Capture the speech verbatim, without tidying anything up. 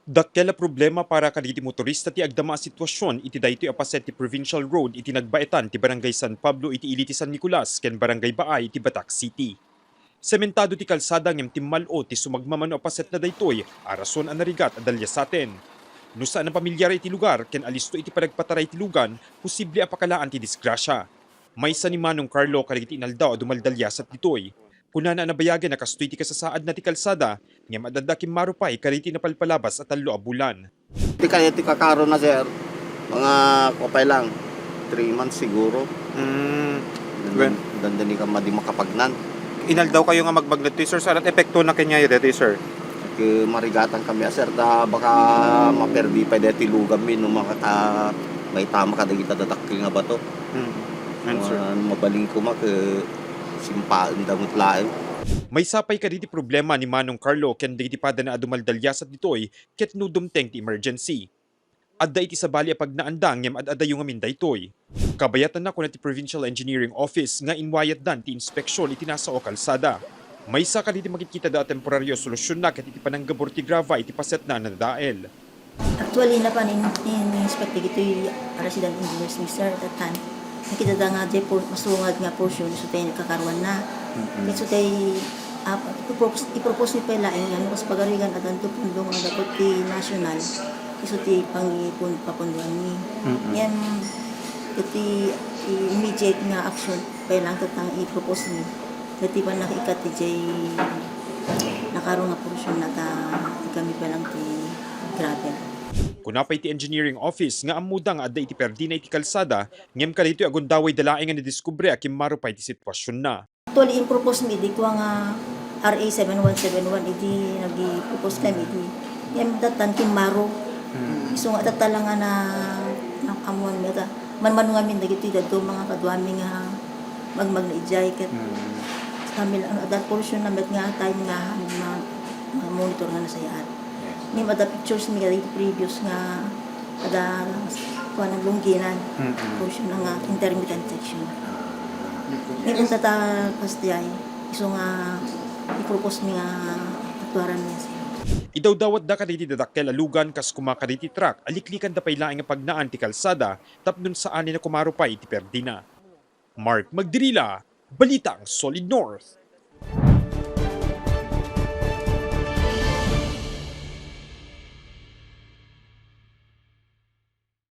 Dakkel a problema para kadagiti motorista ti agdama a sitwasion iti daytoy a paset ti provincial road iti nagbaetan ti Barangay San Pablo iti ili ti San Nicolas ken Barangay Baay iti Batac City. Sementado ti kalsada ngem timmal-o ti sumagmamano a pasetna daytoy a rason a narigat a dalyasaten. No saan a pamilyar iti lugar ken alisto iti panagpataray ti lugan, posible a pakalaan ti disgrasya. Maysa ni Manong Carlo kadagiti inaldaw a dumaldalyasat ditoy. Kunana a nabayagen a kastoy ti kasasaadna ti kalsada, ngem ad-adda kimmaro pay kadagiti napalpalabas a tallo a bulan. Ti kaya ti kakarona, sir, mga kupay lang, three months siguro. Mm. Dandan, Wen- dandan ni ka madi makapagnan. Inaldaw kayo nga magmagna ditoy, sir. Saan ti epektona kenyayo ditoy, sir? Ke marigatan kami, sir, ta baka maperdi pay deti luganmi no makata-, maitama kadagita dadakkel nga bato. Mm. Wen, sir. Mabalin koma ke simpaen da met laeng. Maysa pay kadagiti problema ni Manong Carlo ken dagiti padana a dumaldalyasat ditoy ket no dumteng ti emergency. Adda iti sabali a pagnaanda ngem ad-adayo ngamin daytoy. Kabayatanna kuna ti Provincial Engineering Office nga inwayatdan ti inspeksion iti nasao a kalsada. Maysa kadagiti makitkitada a temporario a solutionna ket iti pananggabur ti grava iti pasetna a nadadael. Actually, napan in-, in-inspect dagitoy a resident engineers ni sir that time. Nakitata nga diay por-, masungad nga portion, isu tay kakaruanna. Mm-mm. Isu tay, ah, ipropose, ipropose mi pay laeng nga no kas pagarigan, addanto pondo nga dapat ti national, isu ti pangipon-, papondoanmi. Mm-mm. Ngem, iti, ti immediate nga action pay laeng ket nga ipropose mi. Ket ti pannakaikat ti diay nakaro nga portion na ta, ti kami pay laeng ti gravel. Kuna pay ti engineering office nga ammoda nga adda iti perdina iti kalsada, ngem kadaytoy a gundawayda laeng nga nadiskubre a kimmaro pay ti sitwasionna. Actually, impropose mi idi kua nga R A seven one seven one, idi nagipropose kami idi. Ngem datan kimmaro. Hmm. Isu nga datan lang nga na, na, ammoan mi ta. Manmano ngamin dagitoy dadduma nga kaduami nga magmagna idiay ket Hmm. kami lang, ano, adda portion na met nga time nga ma-, ma-monitor nga nasayaat. Yes. Ngem adda pictures mi kadagiti previous nga adda kuan, lungginan. Mm-mm. Portion nga intermittent section. Ngem ita ta kas diay, isu nga ipropose mi nga aktuaran mi. Idawdawatda kadagiti dadakkel a lugan kas koma kadagiti truck a liklikanda pay laeng nga pagnaan ti kalsada tapno saanen a kumaro pay iti perdina. Mark Magdirila, Balitang Solid North.